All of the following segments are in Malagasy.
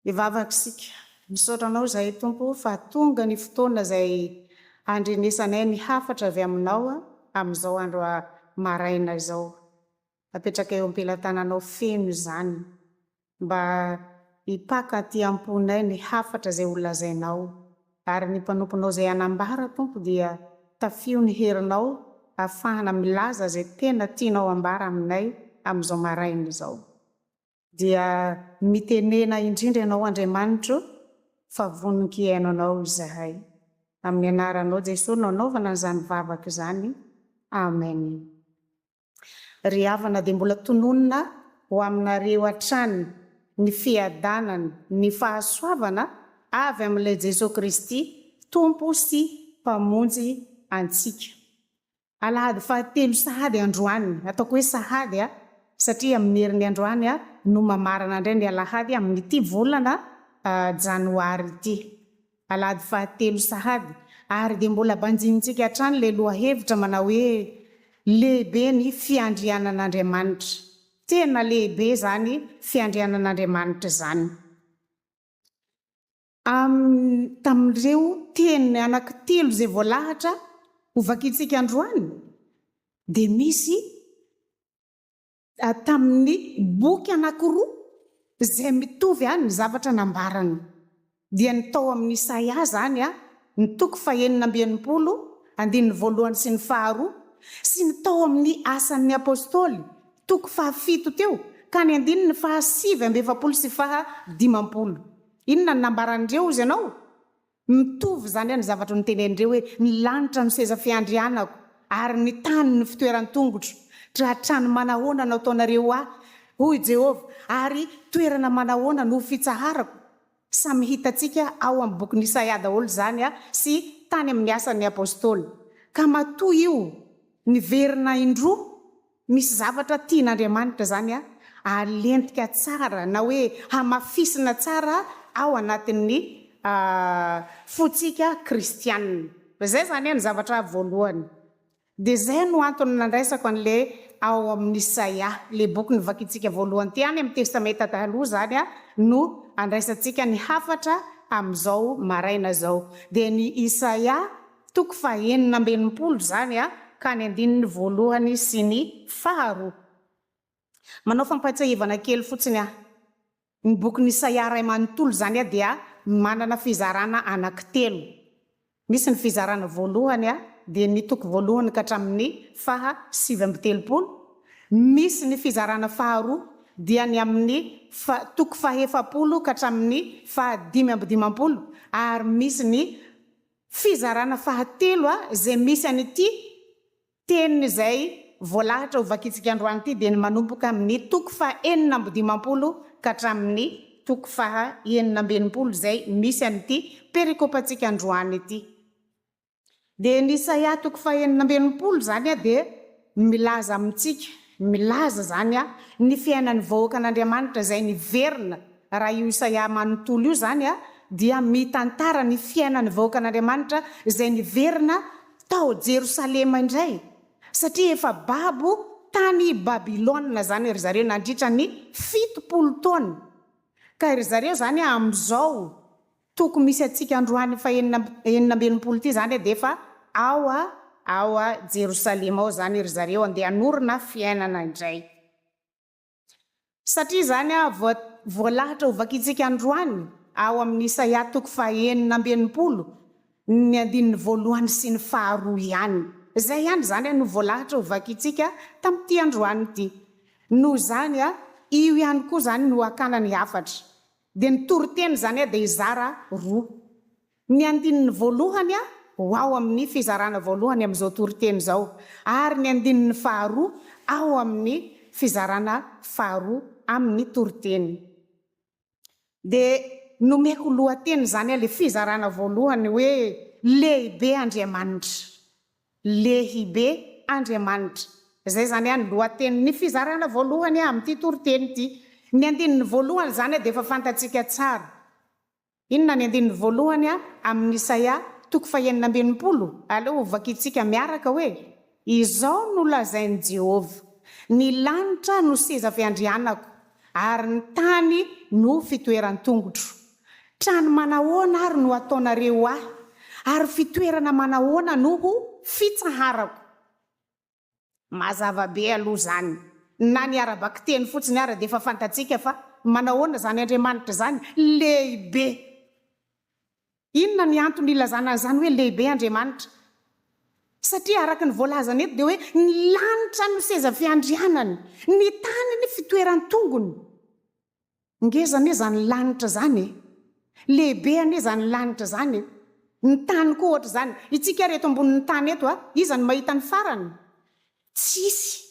Hivavaka isika. Misaotra Anao izahay Tompo fa tonga ny fotoana izay handrenesanay ny hafatra avy Aminao amin'izao andro maraina izao. Apetraka eo am-pelatananao feno izany mba hipaka aty am-ponay ny hafatra izay ho lazainao. Ary ny mpanomponao izay hanambara Tompo dia tafio ny herinao ahafahana milaza izay tena tianao ambara aminay amin'izao maraina izao. Dia mitenena indrindra Ianao Andriamanitro fa vonon-kihaino Anao izahay. Amin'ny anaranao Jesoa no anaovana an'izany vavaka izany. Amen. Ry havana dia mbola tononina ho aminareo hatrany ny fiadanana, ny fahasoavana avy amin'ilay Jesoa Kristy Tompo sy Mpamonjy antsika. Alahady fahatelo sahady androany, ataoko hoe sahady a, satria amin'ny herin'ny androany no mamarana indray ny alahady amin'ity volana janoary ity. Alahady fahatelo sahady, ary dia mbola banjinintsika hatrany ilay lohahevitra manao hoe Lehibe ny fiandrianan'Andriamanitra. Tena lehibe izany fiandrianan'Andriamanitra izany. Am, tamin'ireo teny anankitelo izay voalahatra ho vakintsika androany dia misy tamin'ny boky anankiroa izay mitovy ny zavatra nambarany. Dia ny tao amin'ny Isaia izany, ny toko fahenina amby 60, andininy voalohany sy ny faharoa, sy ny tao amin'ny Asan'ny Apostoly, toko fahafito teo ka ny andininy faha-49 sy faha-50. Inona no nambaran'ireo hozy ianao? Mitovy izany ny zavatra notenenin'ireo hoe, Ny lanitra no seza fiandrianako, ary ny tany no fitoeran-tongotro. Tra trano manahoana no ataonareo ahy, hoy Jehovah, ary toerana manahoana no ho fitsaharako? Samy hitantsika ao amin'ny bokin'i Isaia daholo izany sy tany amin'ny Asan'ny Apostoly. Ka matoa io niverina indroa, misy zavatra tian'Andriamanitra izany alentika tsara na hoe hamafisina tsara ao anatin'ny fontsika kristianina. Izay izany ny zavatra voalohany. Dia izay no antony nandraisako an'ilay ao amin'ny Isaia, ilay boky novakintsika voalohany teo any amin'ny Testamenta Taloha izany no andraisantsika ny hafatra amin'izao maraina izao. Dia ny Isaia toko faha-66 izany ka ny andininy voalohany sy ny faharoa. Manao fampahatsiahivana kely fotsiny aho. Ny bokin'i Isaia iray manontolo izany dia manana fizarana anankitelo. Misy ny fizarana voalohany dia ny toko voalohany ka hatramin'ny faha 39. Misy ny fizarana faharoa dia ny amin'ny fa toko fahefapolo ka hatramin'ny faha 55 ary misy ny fizarana fahatelo izay misy an'ity Teny izay voalahatra ho vakintsika androany ity dia ny manomboka amin'ny toko faha 56 ka hatramin'ny toko faha 66 izay misy an'ity perikopantsika androany ity. Dia ny Isaia toko faha 66 izany dia milaza amintsika, milaza izany ny fiainan'ny vahoakan'Andriamanitra izay niverina, raha io Isaia manontolo io izany dia mitantara ny fiainan'ny vahoakan'Andriamanitra izay niverina Tao Jerosalema indray, satria efa babo tany Babylona izany ry zareo nandritra ny 70 taona. Ka ry zareo izany amin'izao toko misy antsika androany faha 66 ity izany dia efa ao ao Jerosalema ao izany ry zareo andeha hanorina fiainana indray. Satria izany voalahatra ho vakintsika androany ao amin'ny Isaia toko faha-66 ny andininy voalohany sy ny faharoa ihany. Izay ihany izany no voalahatra ho vakintsika tamin'ity androany ity. Noho izany, io ihany koa izany no hakana ny hafatra. Dia ny toriteny izany dia hizara roa. Ny andininy voalohany ho ao amin'ny fizarana voalohany amin'izao toriteny izao, ary ny andininy faharoa ao amin'ny fizarana faharoa amin'ny toriteny. Dia nomeko lohateny izany ilay fizarana voalohany hoe Lehibe Andriamanitra. Lehibe Andriamanitra. Izay izany ny lohatenin'ny fizarana voalohany amin'ity toriteny ity. Ny andininy voalohany izany dia efa fantatsika tsara. Inona ny andininy voalohany amin'ny Isaia toko fahenina amby 60? Aleo hovakintsika miaraka hoe, Izao no lazain'i Jehovah, Ny lanitra no seza fiandrianako, ary ny tany no fitoeran-tongotro. Trano manahoana ary no ataonareo ahy, ary fitoerana manahoana no ho fitsaharako? Mazava be aloha izany. Na ny ara-bakiteny fotsiny ara dia efa fantatsika fa manahoana izany Andriamanitra izany? Lehibe! Inona ny antony ilazana an'izany hoe lehibe Andriamanitra? Satria araka ny voalazany eto dia hoe ny lanitra no seza fiandrianany, ny tany ny fitoeran-tongony. Ngeza anie izany lanitra izany e! Lehibe anie izany lanitra izany e! Ny tany koa ohatr'izany. Itsika ary eto ambonin'ny tany eto a, iza no mahita ny farany? Tsisy.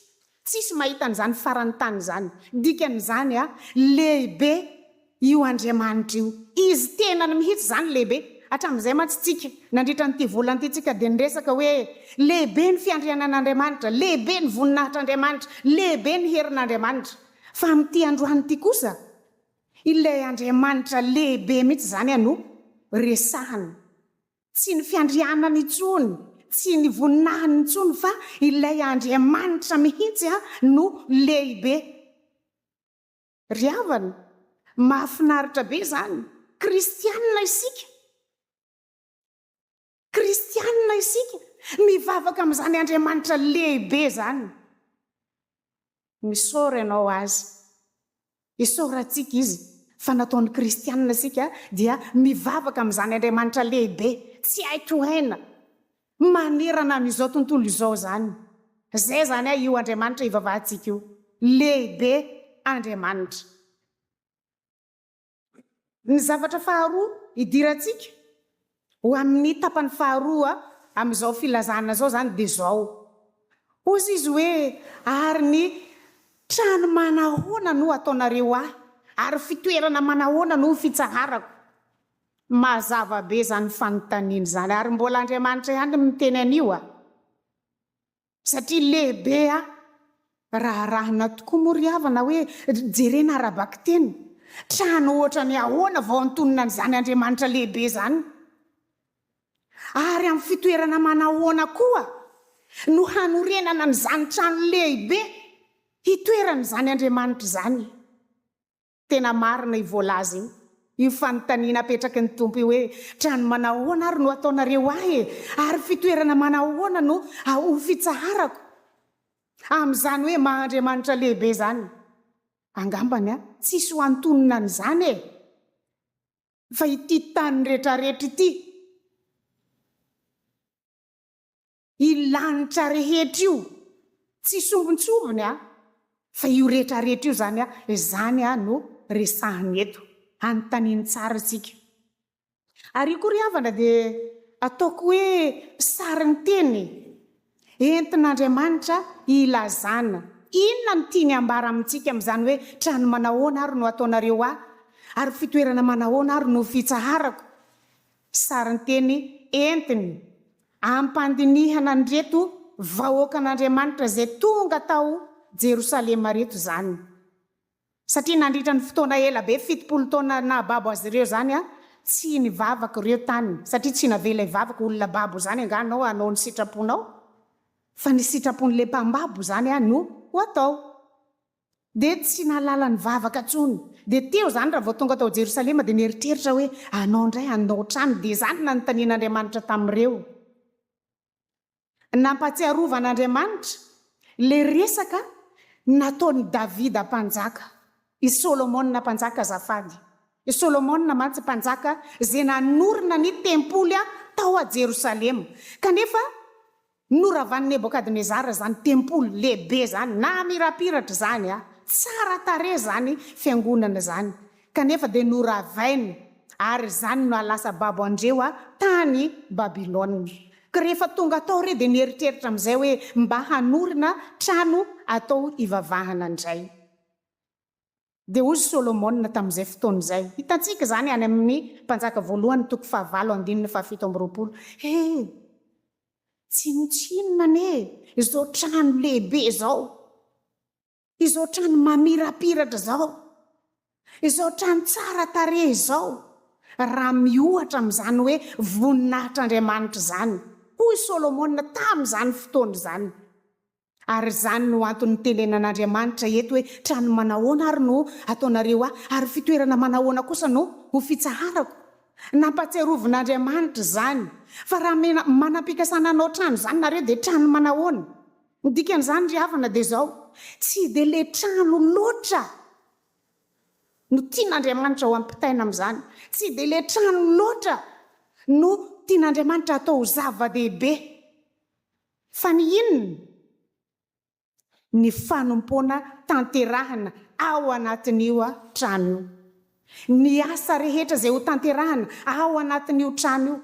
Tsisy mahita an'izany faran'ny tany izany. Dikan'izany a, lehibe io Andriamanitra io. Izy tenany mihitsy izany lehibe. Hatramin'izay mantsy tsika, nandritra an'ity volana ity tsika dia niresaka hoe lehibe ny fiandrianan'Andriamanitra, lehibe ny voninahitr'Andriamanitra, lehibe ny herin'Andriamanitra. Fa amin'ity androany ity kosa, ilay Andriamanitra lehibe mihitsy izany no resahana. Tsy ny fiandrianany intsony, tsy ny voninahiny intsony fa ilay Andriamanitra mihitsy no lehibe. Ry havana, mahafinaritra be izany. Kristianina isika. Kristianina isika. Mivavaka amin'izany Andriamanitra lehibe izany. Misaora ianao Azy. Isaorantsika Izy fa nataony kristianina isika dia mivavaka amin'izany Andriamanitra lehibe tsy hay tohaina manerana an'izao tontolo izao izany. Izay izany io Andriamanitra ivavahantsika io. Lehibe Andriamanitra. Ny zavatra faharoa idirantsika ho amin'ny tapany faharoa amin'izao filazana izao izany dia izao, hozy izy hoe, Ary ny trano manahoana no ataonareo ahy, ary fitoerana manahoana no fitsaharako? Mazava be izany fanontaniana izany, ary mbola Andriamanitra ihany no miteny an'io a! Satria lehibe a! Raharahina tokoa moa ry havana hoe jerena ara-bakiteny. Trano ohatra ny ahoana vao antonona an'izany Andriamanitra lehibe izany? Ary amin'ny fitoerana manahoana koa no hanorenana an'izany trano lehibe hitoeran'izany Andriamanitra izany? Tena marina io voalaza io. Io fanontaniana apetraky ny Tompo io hoe, Trano manahoana ary no ataonareo ahy e? Ary fitoerana manahoana no ho fitsaharako? Amin'izany hoe maha Andriamanitra lehibe izany. Angambany an, tsisy ho antonona an'izany e! Fa ity tany retraretra ity. Io lanitra rehetra io, tsy sombintsombiny a, fa io retraretra io zany a, izany a no resahiny eto, anontaniany tsara isika. Ary io koa ry havana dia ataoko hoe sarin-teny entin'Andriamanitra hilazana inona no tiany hambara amintsika amin'izany hoe trano manahoana ary no ataonareo ahy, ary fitoerana manahoana ary no fitsaharako. Sarin-teny entiny ampandinihana an'ireto vahoakan'Andriamanitra izay tonga tao Jerosalema ireto izany. Satria nandritra ny fotoana ela be, 70 taona nahababo azy ireo izany, tsy nivavaka ireo tany, satria tsy navela hivavaka, olona babo izany angaha anao hanao ny sitraponao? Fa ny sitrapon'ilay mpambabo izany no ho atao. Dia tsy nahalala nivavaka intsony. Dia teo izany raha vao tonga tao Jerosalema dia nieritreritra hoe anao indray hanao trano. Dia izany no nanontanian'Andriamanitra tamin'ireo. Nampahatsiarovan'Andriamanitra ilay resaka nataon'i Davida mpanjaka, i Solomona mpanjaka azafady. I Solomona mantsy mpanjaka izay nanorina ny tempoly tao Jerosalema. Kanefa Noravan'i Nebokadnezara izany tempoly lehibe izany, namirapiratra izany, tsara tarehy izany fiangonana izany, kanefa dia noravainy, ary izany no nahalasa babo an-dreo tany Babylona. Ka rehefa tonga tao re dia nieritreritra amin'izay hoe mba hanorina trano atao hivavahana indray. Dia hoy Solomona tamin'izay fotoana izay, hitantsika izany any amin'ny Mpanjaka Voalohany toko fahavalo andininy fahafito amby 20, He! Tsinontsinona anie izao trano lehibe izao, izao trano mamirapiratra izao, izao trano tsara tarehy izao, raha miohatra amin'izany hoe voninahitr'Andriamanitra izany, hoy Solomona tamin'izany fotoana izany. Ary izany no antony nitenenan'Andriamanitra eto hoe, Trano manahoana ary no ataonareo ahy, ary fitoerana manahoana kosa no ho fitsaharako? Nampahatsiarovin'Andriamanitra izany, fa raha manam-pikasana hanao trano izany nareo dia trano manahoana? Ny dikan'izany ry havana dia izao, tsy dia ilay trano loatra no tian'Andriamanitra ho ampitaina amin'izany, tsy dia ilay trano loatra no tian'Andriamanitra hatao ho zava-dehibe. Fa ny inona? Ny fanompoana tanterahina ao anatin'io trano io. Ny asa rehetra izay ho tanterahina ao anatin'io trano io.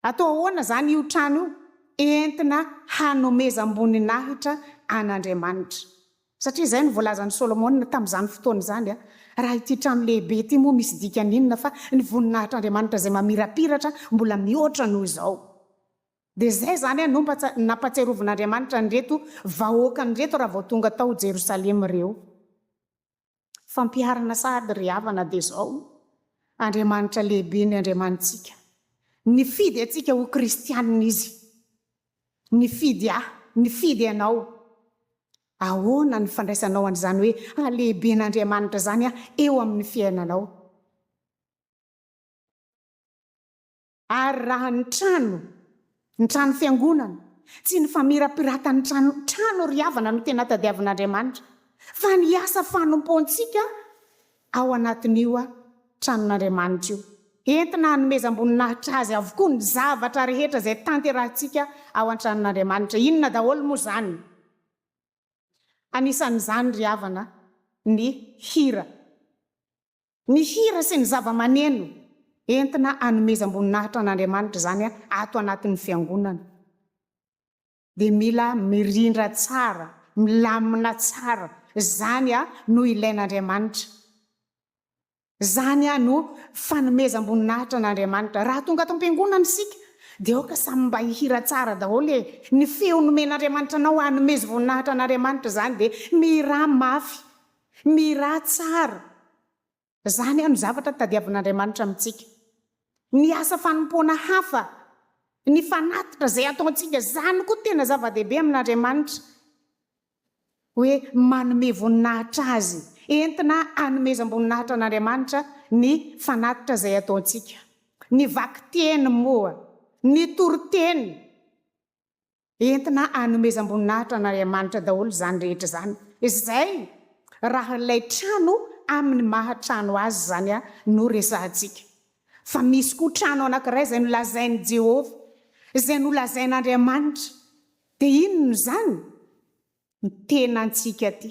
Atao ahoana izany io trano io? Entina hanomezam-boninahitra an'Andriamanitra. Satria izay no voalazan'i Solomona tamin'izany fotoana izany, Raha ity trano lehibe ity moa misy dikany inona fa ny voninahitr'Andriamanitra izay mamirapiratra mbola mihoatra noho izao. Dia izay izany no nampatsiarovin'Andriamanitra an'ireto vahoakany ireto raha vao tonga tao Jerosalema ireo. Fampiharana sahady ry havana dia izao, Andriamanitra lehibe ny Andriamanitsika. Nifidy antsika ho kristianina Izy. Nifidy ahy, nifidy anao. Ahoana ny fandraisanao an'izany hoe halehiben'Andriamanitra izany eo amin'ny fiainanao? Ary raha ny trano, ny trano fiangonana, tsy ny famirapiratan'ny trano, trano ry havana no tena tadiavin'Andriamanitra, fa ny asa fanompoantsika ao anatin'io tranon'Andriamanitra io. Entina hanomezam-boninahitra Azy avokoa ny zavatra rehetra izay tanterahintsika ao an-tranon'Andriamanitra. Inona daholo moa izany? Anisan'izany ry havana ny hira. Ny hira sy ny zava-maneno entina hanomezam-boninahitra an'Andriamanitra izany ato anatin'ny fiangonana dia mila mirindra tsara, milamina tsara, izany no ilain'Andriamanitra. Izany no fanomezam-boninahitra an'Andriamanitra. Raha tonga ato am-piangonana isika dia aoka samy mba hihira tsara daholo e! Ny feo nomen'Andriamanitra anao hanomezo voninahitra an'Andriamanitra izany dia mihirà mafy, Mihirà tsara. Izany no zavatra tadiavin'Andriamanitra amintsika. Ny asa fanompoana hafa, ny fanatitra izay ataontsika, izany koa tena zava-dehibe amin'Andriamanitra. Hoe manome voninahitra Azy. Entina hanomezam-boninahitra an'Andriamanitra ny fanatitra izay ataontsika. Ny vakiteny moa, ny toriteny. Entina hanomezam-boninahitra an'Andriamanitra daholo izany rehetra izany. Izay raha ilay trano amin'ny maha trano azy izany no resahantsika. Fa misy koa trano anankiray izay nolazain'i Jehovah, izay nolazain'Andriamanitra. Dia inona izany? Ny tenantsika ity.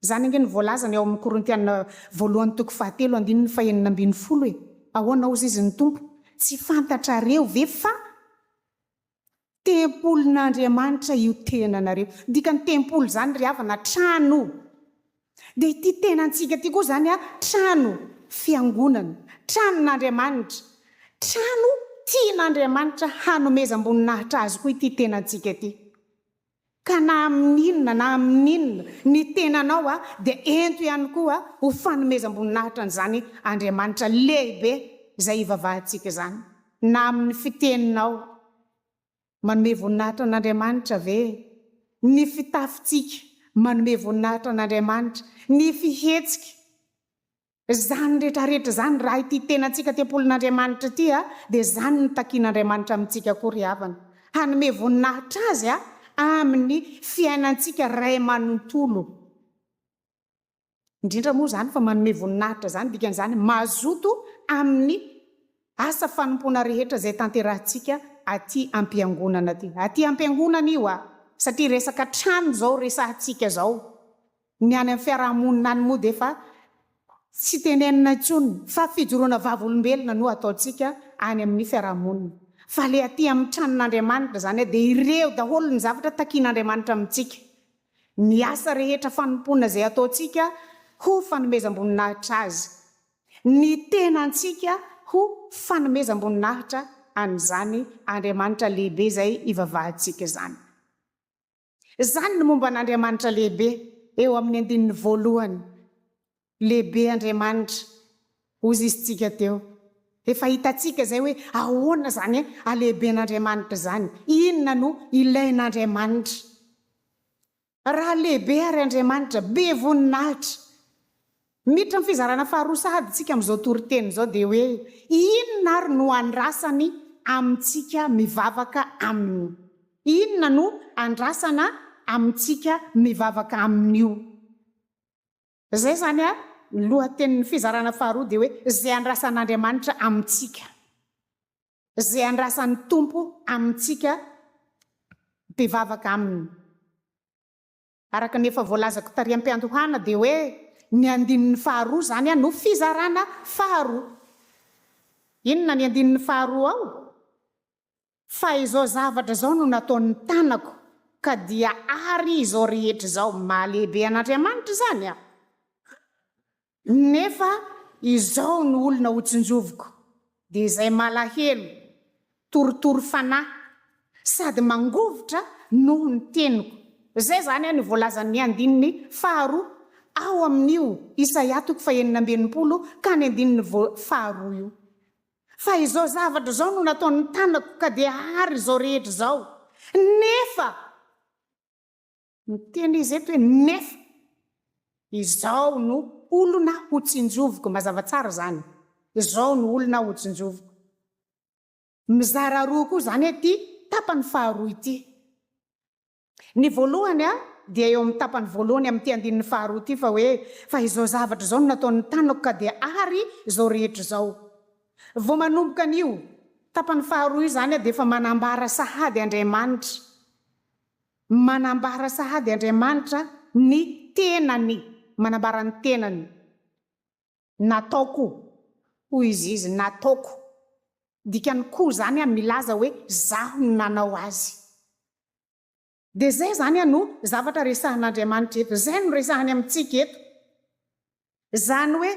Izany ange no voalazany ao amin'ny Korintiana voalohany toko fahatelo andininy fahenina ambinifolo e. Ahoana hozy izy ny Tompo? Tsy fantatrareo ve fa Tempolin'Andriamanitra io tenanareo. Ny dikan'ny tempoly izany ry havana, trano. Dia ity tenantsika ity koa izany trano fiangonana, tranon'Andriamanitra. Trano tian'Andriamanitra hanomezam-boninahitra azy koa ity tenantsika ity. Ka na amin'inona na amin'inona ny tenanao dia ento ihany koa ho fanomezam-boninahitra an'izany Andriamanitra lehibe izay ivavahantsika izany. Na amin'ny fiteninao. Manome voninahitra an'Andriamanitra ve ny fitafintsika? Manome voninahitra an'Andriamanitra ny fihetsika? Izany rehetrarehetra izany, raha ity tenantsika tempolin'Andriamanitra ity, dia izany no takian'Andriamanitra amintsika koa ry havana. Hanome voninahitra Azy amin'ny fiainantsika ray manontolo. Indrindra moa izany fa manome voninahitra izany, dikan'izany mazoto amin'ny asa fanompoana rehetra izay tanterahintsika aty am-piangonana aty. Aty am-piangonana io a! Satria resaka trano izao resahantsika izao. Ny any amin'ny fiaraha-monina any moa dia efa tsy tenenina intsony fa fijoroana vavolombelona no ataontsika any amin'ny fiaraha-monina. Fa ilay aty amin'ny tranon'Andriamanitra izany dia ireo daholo ny zavatra takian'Andriamanitra amintsika. Ny asa rehetra fanompoana izay ataontsika ho fanomezam-boninahitra Azy. Ny tenantsika ho fanomezam-boninahitra an'izany Andriamanitra lehibe izay ivavahantsika izany. Izany ny momba an'Andriamanitra lehibe eo amin'ny andininy voalohany. Lehibe Andriamanitra, hozy izy tsika teo. Efa hitantsika izay hoe ahoana izany halehiben'Andriamanitra izany, inona no ilain'Andriamanitra. Raha lehibe ary Andriamanitra, be voninahitra. Miditra amin'ny fizarana faharoa sahady isika amin'izao toriteny izao dia hoe inona ary no andrasany amintsika mivavaka Aminy? Inona no andrasana amintsika mivavaka Aminy io? Izay izany ny lohatenin'ny fizarana faharoa dia hoe izay andrasan'Andriamanitra amintsika. Izay andrasan'ny Tompo amintsika mpivavaka Aminy. Araka ny efa voalazako tary am-piandohana dia hoe ny andininy faharoa izany no fizarana faharoa. Inona ny andininy faharoa ao? Fa izao zavatra izao no nataon'ny tanako, ka dia ary izao rehetra izao. Mahalehibe an'Andriamanitra izany an! Nefa izao no olona hotsinjoviko, dia izay malahelo, torotoro fanahy, sady mangovitra noho ny teniko. Izay izany no voalazan'ny andininy faharoa ao amin'io Isaia toko fahenina amby 60 ka ny andininy faharoa io. Fa izao zavatra izao no nataon'ny tanako ka dia hary izao rehetra izao. Nefa! Miteny izy eto hoe nefa izao no olona ho tsinjoviko. Mazava tsara izany. Izao no olona ho tsinjoviko. Mizara roa koa izany ity tapany faharoa ity. Ny voalohany dia eo amin'ny tapany voalohany amin'ity andininy faharoa ity fa hoe fa izao zavatra izao no nataon'ny tanako ka dia ary izao rehetra izao. Vao manomboka an'io tapany faharoa io izany dia efa manambara sahady Andriamanitra. Manambara sahady Andriamanitra ny tenany, manambara ny tenany. Nataoko, hoy izy izy, nataoko. Dikan'ny ko izany an, milaza hoe zaho no nanao azy. Dia izay izany an no zavatra resahin'Andriamanitra eto, izay no resahiny amintsika eto. Izany hoe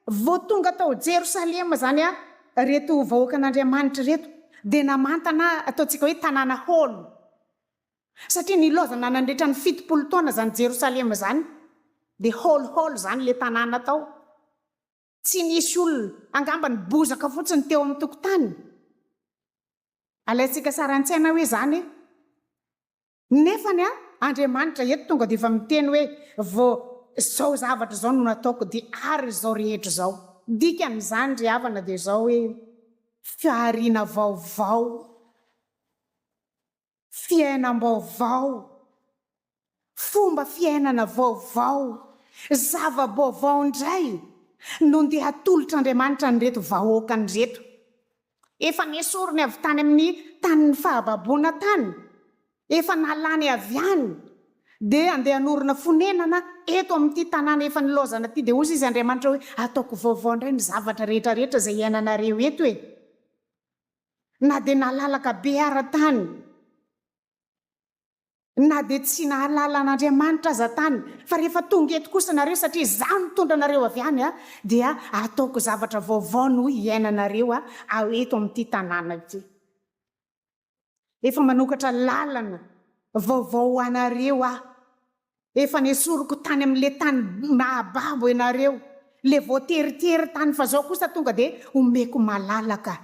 vao tonga tao Jerosalema izany an ireto vahoakan'Andriamanitra ireto dia namantana ataontsika hoe tanàna haolo. Satria nilaozana nandritra ny 70 taona izany Jerosalema izany, dia haolohaolo izany ilay tanàna tao. Tsy nisy olona, angamba ny bozaka fotsiny teo amin'ny tokotany. Alaintsika sary an-tsaina hoe izany e. Nefany an, Andriamanitra eto tonga dia efa miteny hoe vao izao zavatra izao no nataoko dia ary izao rehetra izao. Dikan'izany ry havana dia izao hoe fahariana vaovao. Fiainam-baovao, fomba fiainana vaovao, zava-baovao indray no ndeha hatolotr'Andriamanitra an'ireto vahoakany ireto. Efa nesoriny avy tany amin'ny tanin'ny fahababoana tany, efa nalany avy any, dia andeha hanorina fonenana eto amin'ity tanàna efa nilaozana ity. Dia hoy izy Andriamanitra hoe, ataoko vaovao indray ny zavatra rehetra rehetra izay iainanareo eto e. Na dia nalalaka be ara tany, na dia tsy nahalala an'Andriamanitra aza tany, fa rehefa tonga eto kosa nareo, satria izaho nitondra anareo avy any, dia ataoko zavatra vaovao no hiainanareo ao eto amin'ity tanàna ity. Efa manokatra lalana vaovao ho anareo aho. Efa nesoriko tany amin'ilay tany mahababo ianareo, ilay voateritery tany, fa izao kosa tonga dia omeko malalaka.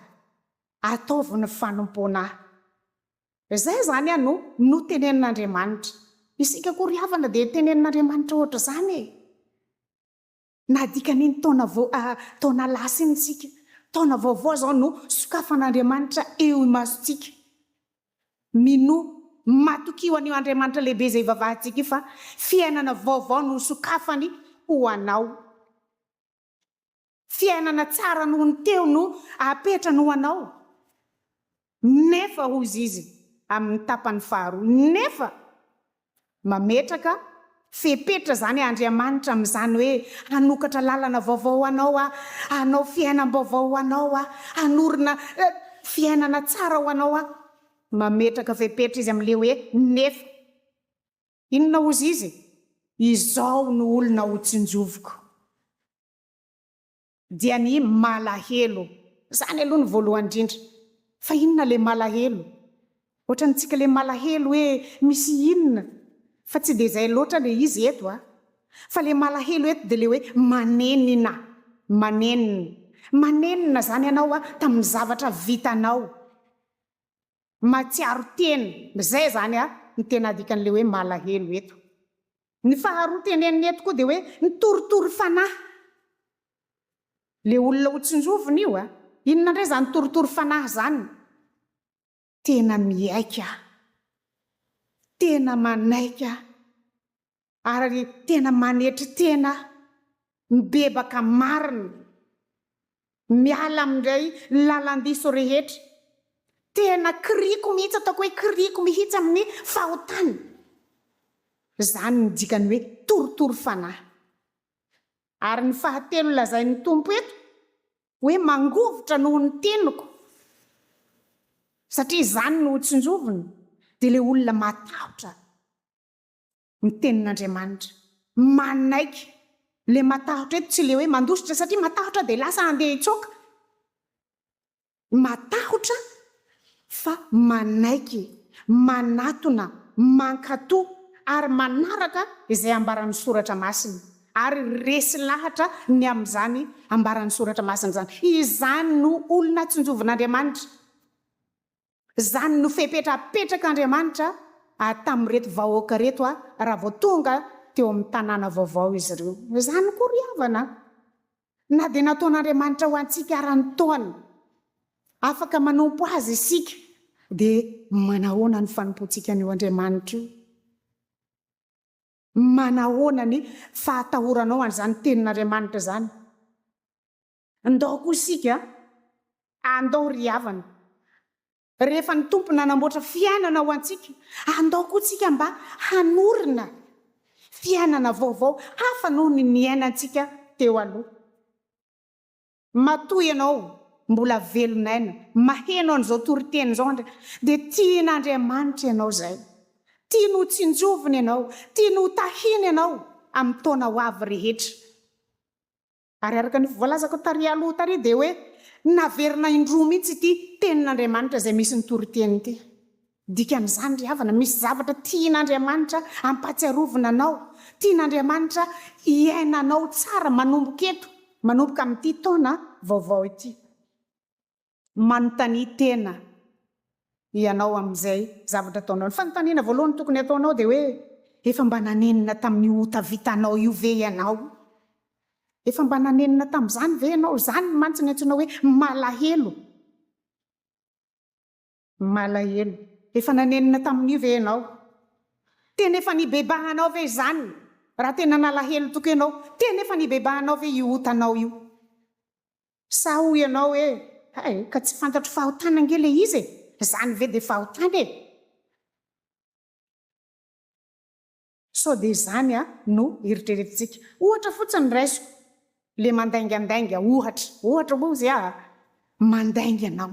Ataovy ny fanompoana ahy. Izay izany no notenenin'Andriamanitra. Isika koa ry havana dia tenenin'Andriamanitra ohatr'izany e. Nadikan'iny taona vao taona lasa iny isika. Taona vaovao izao no sokafan'Andriamanitra eo imasontsika. Minoa, matokia ho an'io Andriamanitra lehibe izay ivavahantsika io fa fiainana vaovao no sokafany ho anao. Fiainana tsara noho ny teo no apetrany ho anao. Nefa, hoy izy amin'ny tapany faharoa, nefa mametraka fepetra izany Andriamanitra amin'izany hoe hanokatra lalana vaovao ho anao aho, hanao fiainam-baovao ho anao aho, hanorina fiainana tsara ho anao aho. Mametraka fepetra izy amin'ilay hoe nefa. Inona hozy izy? Izao no olona hotsinjoviko. Dia ny malahelo. Zany aloha no voalohany indrindra. Fa inona le malahelo? Ohatran'ny tsika le malahelo hoe misy inona? Fa tsy dia izay loatra le izy eto a. Fa le malahelo eto dia le hoe manenina. Manenina. Manenina zany ianao a tamin'ny zavatra vitanao. Mahatsiaro tena. Izay zany a no tena adikan'le hoe malahelo eto. Ny faharoa teneniny eto koa dia hoe ny torotoro fanahy. Le olona ho tsinjovina io a! Inona indray izany torotoro fanahy izany? Tena miaiky aho. Tena manaiky aho. Ary tena manetry tena aho. Mibebaka marina. Miala amin'irey lalan-diso rehetra. Tena kiriko mihitsy, ataoko hoe kiriko mihitsy amin'ny fahotana. Izany no dikan'ny hoe torotoro fanahy. Ary ny fahatelo lazain'ny Tompo eto, hoe mangovitra noho ny teniko, satria izany no hotsinjovina, dia ilay olona matahotra ny tenin'Andriamanitra, manaiky, ilay matahotra eto tsy ilay hoe mandositra satria matahotra dia lasa handeha hitsoaka, Matahotra fa manaiky, manatona, mankatò ary manaraka izay ambaran'ny Soratra Masina, ary resy lahatra ny amin'izany ambaran'ny Soratra Masina izany. Izany no olona tsinjovin'Andriamanitra. Izany no fepetra apetrak'Andriamanitra tamin'ireto vahoaka ireto raha vao tonga teo amin'ny tanàna vaovao izy ireo. Izany koa ry havana. Na dia nataon'Andriamanitra ho antsika ara ny taona afaka manompo Azy isika, dia manahoana ny fanompoantsika an'io Andriamanitra io? Manahoana ny fahatahoranao an'izany Tenin'Andriamanitra izany? Ndao koa isika, andao ry havana, Rehefa ny Tompo nanamboatra fiainana ho antsika, andao koa tsika mba hanorina fiainana vaovao hafa noho ny niainantsika teo aloha. Matoa ianao mbola velon'aina, maheno an'izao toriteny izao andre, dia tian'Andriamanitra ianao izay. Tiany ho tsinjoviny ianao, tiany ho tahiny ianao amin'ny taona ho avy rehetra. Ary araka ny voalazako tary aloha tary dia hoe naverina indroa mihitsy ity tenin'Andriamanitra izay misy ny toriteny ity. Dikan'izany ry havana, misy zavatra tian'Andriamanitra ampahatsiarovina anao, tian'Andriamanitra hiainanao tsara manomboka eto, manomboka amin'ity taona vaovao ity. Manontania tena ianao amin'izay zavatra ataonao. Ny fanontaniana voalohany tokony hataonao dia hoe, Efa mba nanenina tamin'io ota vitanao io ve ianao? Efa mba nanenina tamin'izany ve ianao? Izany mantsy no antsoina hoe malahelo. Malahelo. Efa nanenina tamin'io ve ianao? Tena efa nibebahanao ve izany? Raha tena nalahelo tokoa ianao, tena efa nibebahanao ve io otanao io? Sa hoy ianao hoe, Hay, ka tsy fantatro fahotana ange ilay izy e! Izany ve dia fahotana e? Sao dia izany no eritreretintsika? Ohatra fotsiny raisiko, ilay mandaingandainga, ohatra, ohatra hozy aho, mandainga ianao.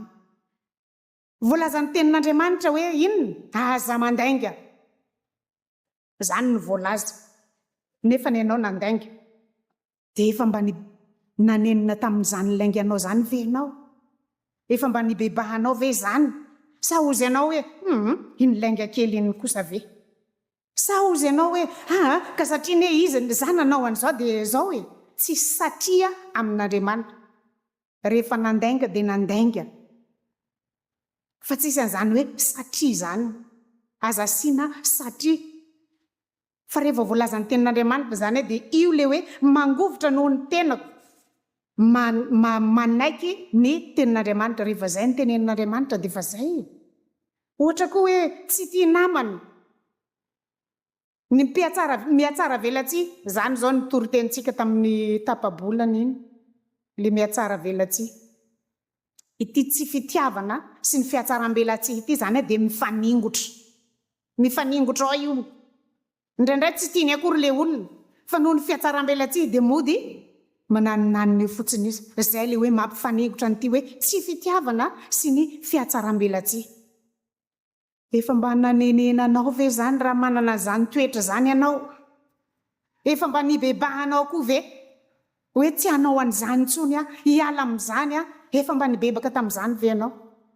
Voalazan'ny Tenin'Andriamanitra hoe inona? Aza mandainga. Izany no voalaza. Nefa ny anao nandainga. Dia efa mba nanenina tamin'izany lainganao izany ve ianao? Efa mba nibebahanao ve izany? Sa hozy ianao hoe, Hum, iny lainga kely iny kosa ve? Sa hozy ianao hoe, Aa, ka satria anie izy, za nanao an'izao dia izao e! Tsy satria amin'Andriamanitra. Rehefa nandainga dia nandainga. Fa tsisy an'izany hoe satria izany. Aza asiana satria. Fa rehefa voalazan'ny tenin'Andriamanitra izany hoe dia io ilay hoe mangovitra noho ny tenako. Ma, ma, manaiky ny tenin'Andriamanitra. Rehefa izay ny tenenin'Andriamanitra dia efa izay e. Ohatra koa hoe tsy tia namana. Ny mpiatsara, mihatsara velatsihy, izany izao ny toritenintsika tamin'ny tapa-bolana iny, ilay mihatsara velatsihy. Ity tsy fitiavana sy ny fihatsaram-belatsihy ity izany dia mifaningotra. Mifaningotra ao io. Indraindray tsy tiany akory ilay olona, fa noho ny fihatsaram-belatsihy dia mody mananinanina eo fotsiny izy. Izay ilay hoe mampifaningotra an'ity hoe tsy fitiavana sy ny fihatsaram-belatsihy. Efa mba nanenenanao ve izany raha manana an'izany toetra izany ianao? Efa mba nibebahanao koa ve hoe tsy hanao an'izany intsony aho, hiala amin'izany aho? Efa mba nibebaka tamin'izany ve ianao?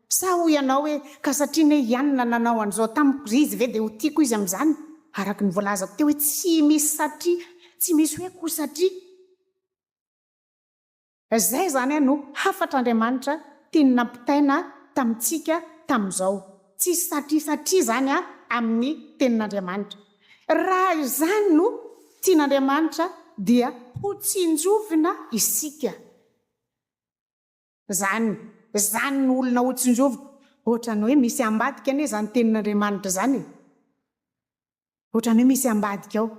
Sa hoy ianao hoe, ka satria anie i Anna nanao an'izao tamiko, izy ve dia ho tiako izy amin'izany? Araka ny voalazako teo hoe tsy misy satria, tsy misy hoe koa satria. Izay izany no hafatr'Andriamanitra tiany nampitaina tamintsika tamin'izao. Tsisy satria satria izany amin'ny tenin'Andriamanitra. Raha izany no. tian'Andriamanitra dia ho tsinjovina isika. Zany, zany no olona ho tsinjoviko. Ohatran'ny hoe misy ambadika anie izany tenin'Andriamanitra izany e. Ohatran'ny hoe misy ambadika ao.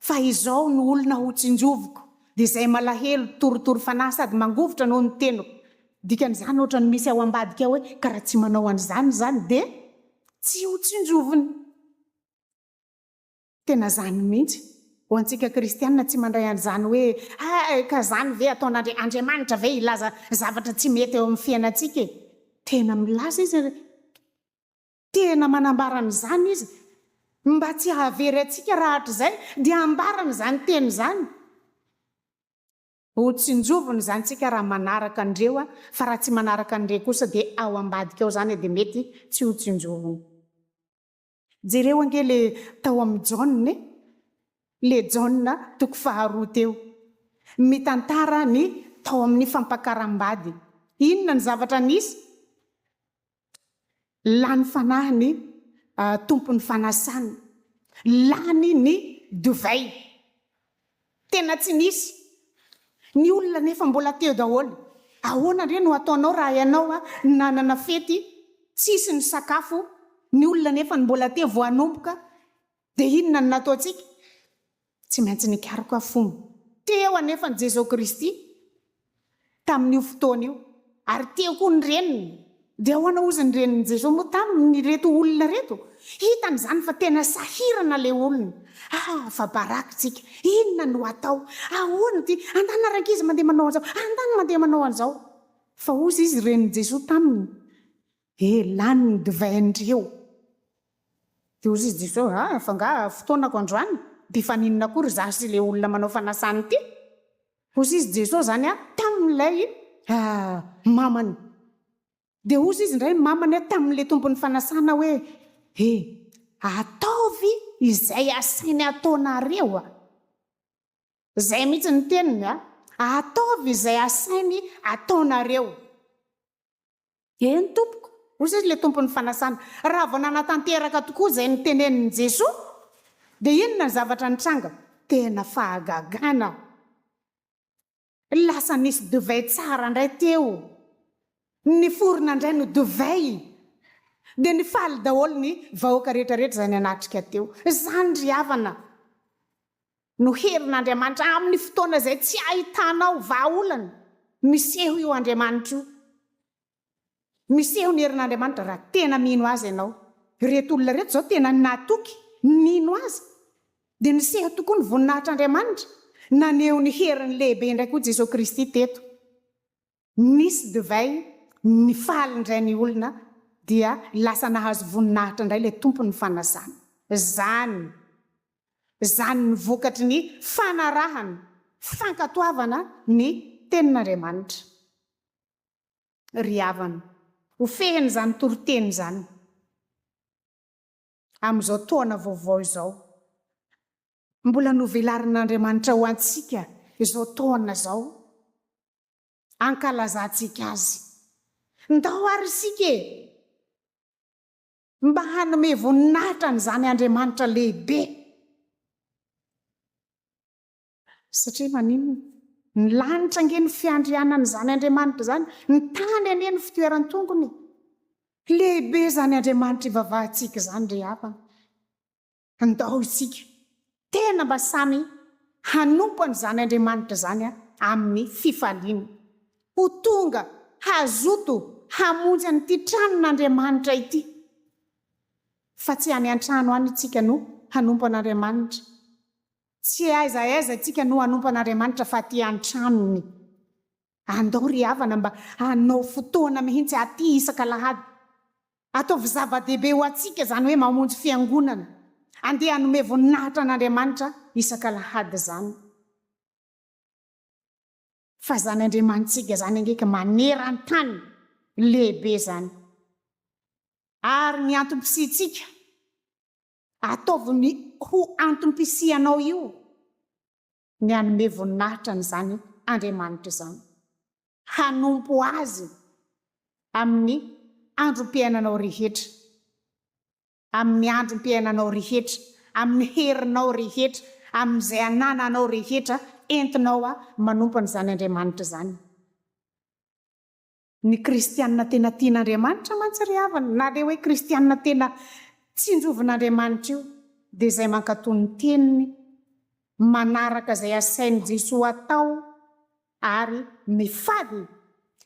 Fa izao no olona ho tsinjoviko, dia izay malahelo, torotoro fanahy sady mangovitra noho ny teniko. Dikan'izany ohatran'ny misy ao ambadika ao hoe ka raha tsy manao an'izany izany dia tsy ho tsinjoviny. Tena zany mihitsy. Ho antsika kristianina tsy mandray an'izany hoe hay ka zany ve ataon'Andri Andriamanitra ve hilaza zavatra tsy mety eo amin'ny fiainantsika e? Tena milaza izy ry tena manambara an'izany izy mba tsy hahavery antsika rahatrizay dia ambarany izany teny izany. Ho tsinjovina izany tsika raha manaraka an'ireo fa raha tsy manaraka an'ireo kosa dia ao ambadika ao izany dia mety tsy ho tsinjovina. Jereo ange le tao amin'ny Jaona e! Le Jaona toko faharoa teo. Mitantara ny tao amin'ny fampakaram-bady. Inona ny zavatra nisy? Lany fanahy ny tompon'ny fanasana. Lany ny divay. Tena tsy nisy. Ny olona anefa mbola teo daholo. Ahoana re no ataonao raha ianao nanana fety tsisy ny sakafo, ny olona anefa mbola teo vao hanomboka, dia inona no nataontsika? Tsy maintsy nikaroka fomba. Teo anefa ny Jesoa Kristy tamin'io fotoana io, ary teo koa ny reniny. Dia ahoana hozy ny renin'i Jesoa moa tamin'ireto olona ireto? Hitany izany fa tena sahirana ilay olona. Ah, fa baraka isika. Inona no atao? Ahoana ity? Andana rankizy mandeha manao an'izao, andana mandeha manao an'izao. Fa hozy izy renin'i Jesoa taminy, Eh, lany ny divain-dreo. Dia hozy izy Jesoa, ah, fa angaha fotoanako androany? Mpifaninona koa ry izaho sy ilay olona manao fanasana ity? Hozy izy Jesoa zany a tamin'ilay mamany. Dia hozy izy indray ny mamany a tamin'ilay tompon'ny fanasana hoe, He, ataovy izay asainy ataonareo a! Izay mihitsy ny teniny a! Ataovy izay asainy ataonareo. Eny tompoko, hoy sisa ilay tompon'ny fanasana, raha vao nanatanteraka tokoa izay notenenin'i Jesoa, dia inona ny zavatra nitranga? Tena fahagagana! Lasa nisy divay tsara indray teo, niforona indray ny divay, dia nifaly daholo ny vahoaka rehetra rehetra izay nanatrika teo. Izany ry havana no herin'Andriamanitra amin'ny fotoana izay tsy ahitanao vahaolana. Miseho io Andriamanitra io. Miseho ny herin'Andriamanitra raha tena mino Azy ianao. Ireto olona ireto izao tena natoky, nino Azy. Dia niseho tokoa ny voninahitr'Andriamanitra. Naneho ny heriny lehibe indray koa Jesoa Kristy teto. Nisy divay, nifaly indray ny olona, dia lasa nahazo voninahitra indray ilay tompon'ny fanasana. Izany, izany ny vokatry ny fanarahana, fankatoavana ny Tenin'Andriamanitra. Ry havana, ho fehin'izany toriteny izany, amin'izao taona vaovao izao. Mbola novelarin'Andriamanitra ho antsika izao taona izao. Ankalazantsika Azy. Ndao ary isika e! Mba hanome voninahitra an'izany Andriamanitra lehibe. Satria maninona? Ny lanitra ange no fiandrianan'izany Andriamanitra izany, ny tany anie no fitoeran-tongony e! Lehibe izany Andriamanitra ivavahantsika izany ry havana. Ndao isika tena mba samy hanompo an'izany Andriamanitra izany amin'ny fifaliana. Ho tonga hazoto hamonjy an'ity tranon'Andriamanitra ity. Fa tsy any an-trano any isika no hanompo an'Andriamanitra. Tsy aiza aiza isika no hanompo an'Andriamanitra fa aty an-tranony. Andao ry havana mba hanao fotoana mihitsy aty isak'alahady. Ataovy zava-dehibe ho antsika izany hoe mamonjy fiangonana, andeha hanome voninahitra an'Andriamanitra isak'alahady izany. Fa izany Andriamanitsika izany ange ka maneran-tany lehibe izany. Ary ny antom-pisiantsika, ataovy ny ho antom-pisianao io. ny hanome voninahitra an'izany Andriamanitra izany, hanompo Azy amin'ny androm-piainanao rehetra, amin'ny androm-piainanao rehetra, amin'ny herinao rehetra, amin'izay anananao rehetra entinao manompo an'izany Andriamanitra izany. Ny kristianina tena tian'Andriamanitra mantsy ry havana, na le hoe kristianina tena tsinjovin'Andriamanitra io, dia izay mankatò ny teniny, manaraka izay asain'i Jesoa atao ary mifady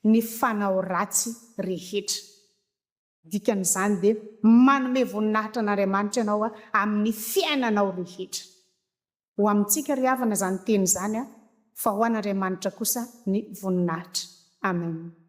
ny fanao ratsy rehetra. Dikan'izany dia manome voninahitra an'Andriamanitra ianao amin'ny fiainanao rehetra. Ho amintsika ry havana izany teny izany fa ho an'Andriamanitra kosa ny voninahitra. Amen.